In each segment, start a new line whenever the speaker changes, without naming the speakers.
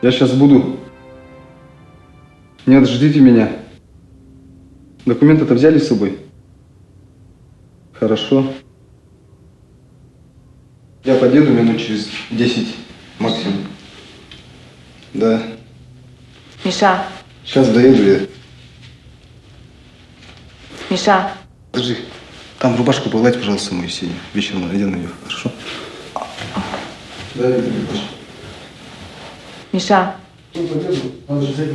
Я сейчас буду. Нет, ждите меня. Документы-то взяли с собой? Хорошо. Я подъеду минут через 10 максимум. Да.
Миша.
Сейчас доеду я.
Миша.
Подожди. Там рубашку погладь, пожалуйста, мою синюю. Вечером надену ее, хорошо? Да, я
Миша.
Ну, подъеду. Надо же взять.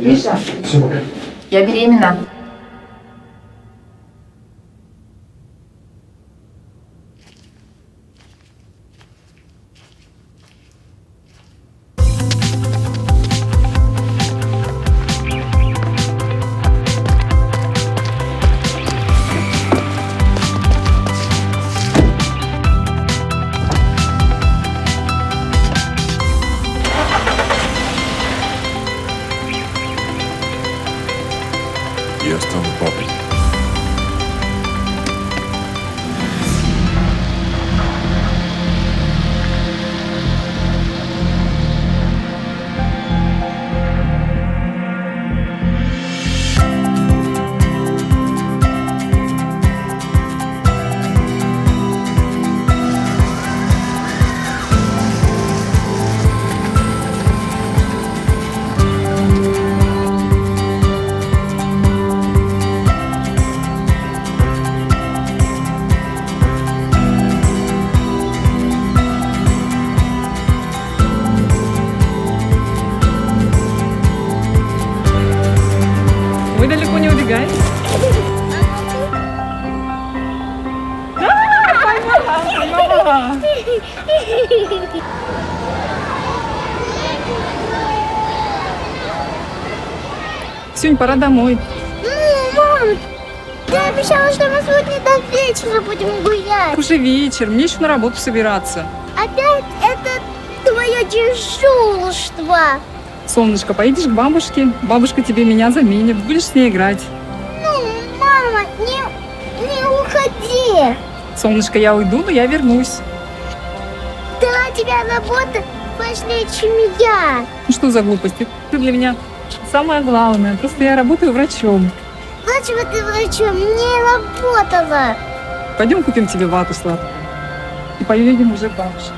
Миша.
Все, пока.
Я беременна.
Я стану папой.
Вы далеко не убегаете? Поймала, поймала. Ксюнь, пора домой.
Ну, мам, ты обещала, что мы сегодня до вечера будем гулять.
Уже вечер, мне еще на работу собираться.
Опять это твое дежурство.
Солнышко, поедешь к бабушке? Бабушка тебе меня заменит, будешь с ней играть.
Ну, мама, не, не уходи.
Солнышко, я уйду, но я вернусь.
Да, тебя работа важнее, чем я.
Ну что за глупости? Ты для меня самое главное. Просто я работаю врачом.
Лучше бы ты врачом не работала.
Пойдем купим тебе вату сладкую. И поедем уже к бабушке.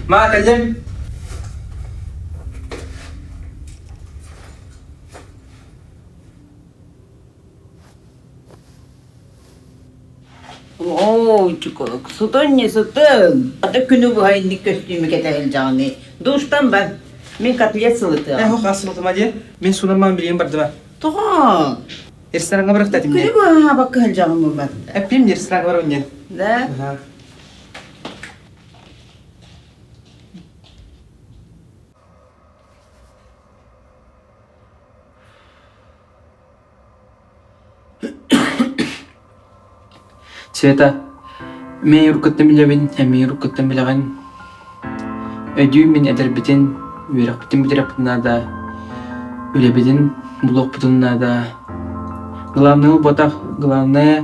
Ма, кэллим.
Оо, чукулук, сутун не сутун. Ата күнү быһа инник көстүүмү кэтэһил дьаҕаны. Душтан бар. Мин котлет сылытыам.
Э, хос сылытыма диэ. Мин сунамман билиэн бардыма.
Тоҕо?
Рестораҥҥа барахта этим
Күнү быһа бакка сылдьаҕын булбатта.
Эппим рестораҥҥа барабын диэн.
Да?
Света, мин уруккуттан билэбин, эмиэ уруккуттан билэҕин. Өйдүүм мин эдэрбитин, үөрэхпитин бүтэрэхпитин наада, үлэбитин булуохпутун наада. Главное буолбатах, главное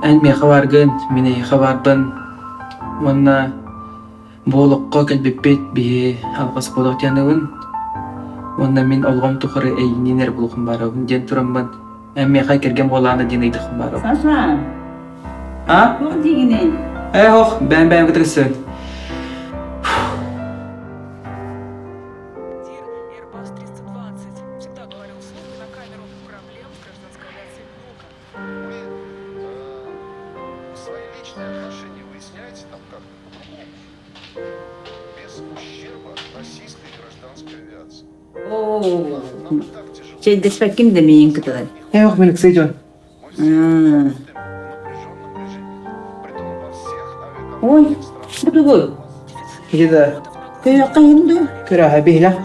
эн миэхэ бааргын, мин эйиэхэ баарбын уонна Бу олоххо кэлбиппит биһи алҕас буолуох дианыбын уонна мин олоҕум тухары эйигинниин эрэ буолуохум баарабын диэн тураммын эн миэхэ кэргэн буолаана диэн ыйдахым баарабын.
Саша!
А?
Туох диигиний?
Ээ ох, бэйэм бэйэм кытары сөп.
Чэйдэспэккин да миигин кытары.
Ээ ох, мен ыксый дьон.
Ой, бу тугуй?
Киһи да
Көйөххө иһин дуо?
Көрөһө биһилэх.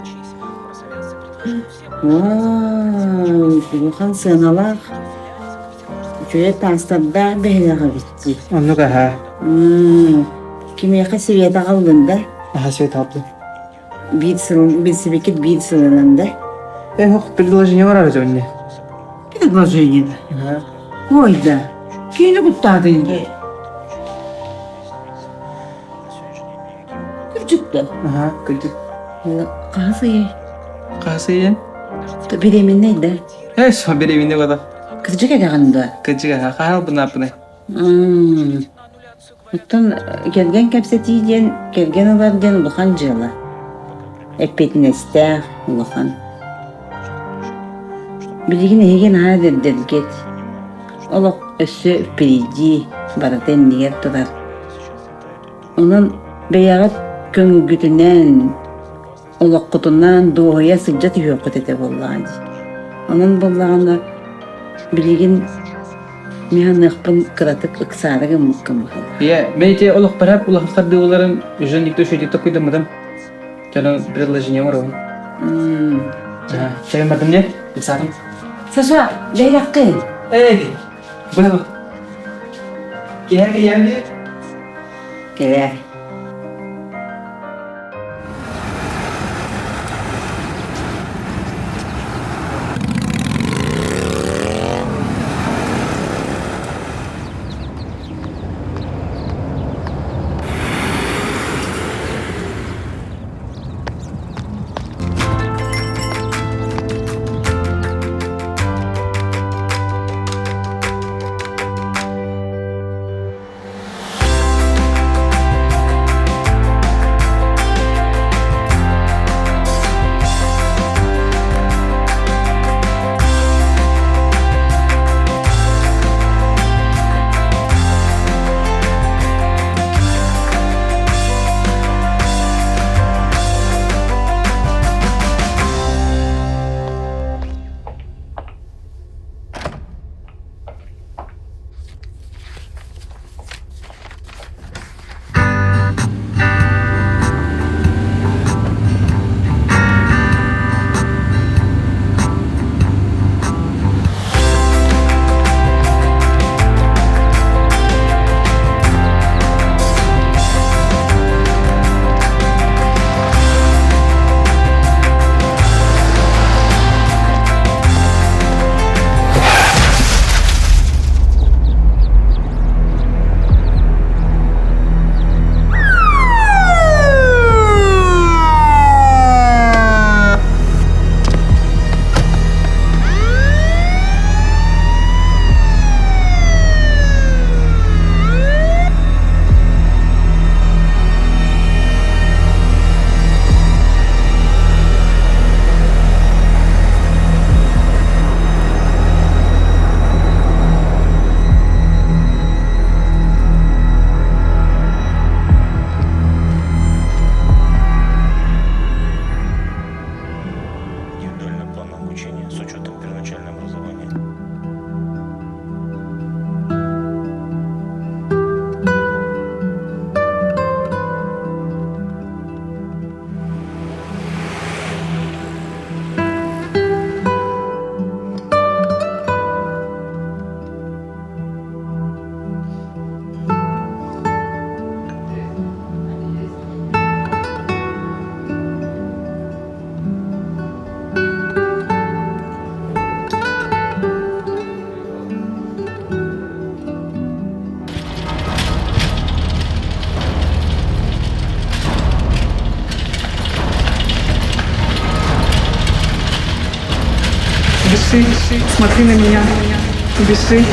Улахан сыаналаах үчүгэй таастардаах биһилэх эбит дии.
Оннук аһаа.
Кимиэхэ Света аҕаллын да?
Аһа Света аҕаллын.
Биир сыл билсибиккит биир сылынан да?
Э, ох, предложение бар дьонне.
Предложение да? Ой да. Киини куттаатын дии. Кырдьык да?
Аха, кырдьык.
Хаһыс ыйый?
Хаһыс ыйын?
Беременный да?
Э, со беременный года.
Кырдьык этэҕин да?
Кырдьык аха, хаһан бынааппыный?
Оттон кэргэн кэпсэтии диэн, кэргэн ылар диэн улахан дьыала. Эппиэтинэстээх улахан. Билигин эһиги наһаа эдэрдэргит. Олох өссө впереди, барыта иннигэр турар. Онон бэйэҕит көҥүлгүтүнэн, олоххутунан дуоһуйа сылдьа түһүөххүт этэ буоллаҕа дии. Онон буоллаҕына билигин мин саныахпын кыратык ыксаары гыммыккын быһыылаах.
Ийэ, мен ити олохпор улахан хардыыларын уже никто шөйдүк токуйдаммытым. Чөнө предложение оҥоробун. Чайын бардым не? Ыксаатым.
Саша, бэйрэххин.
Эй, бу Киһи киһи
Кэлээр.
Дыши, смотри на меня. Дыши.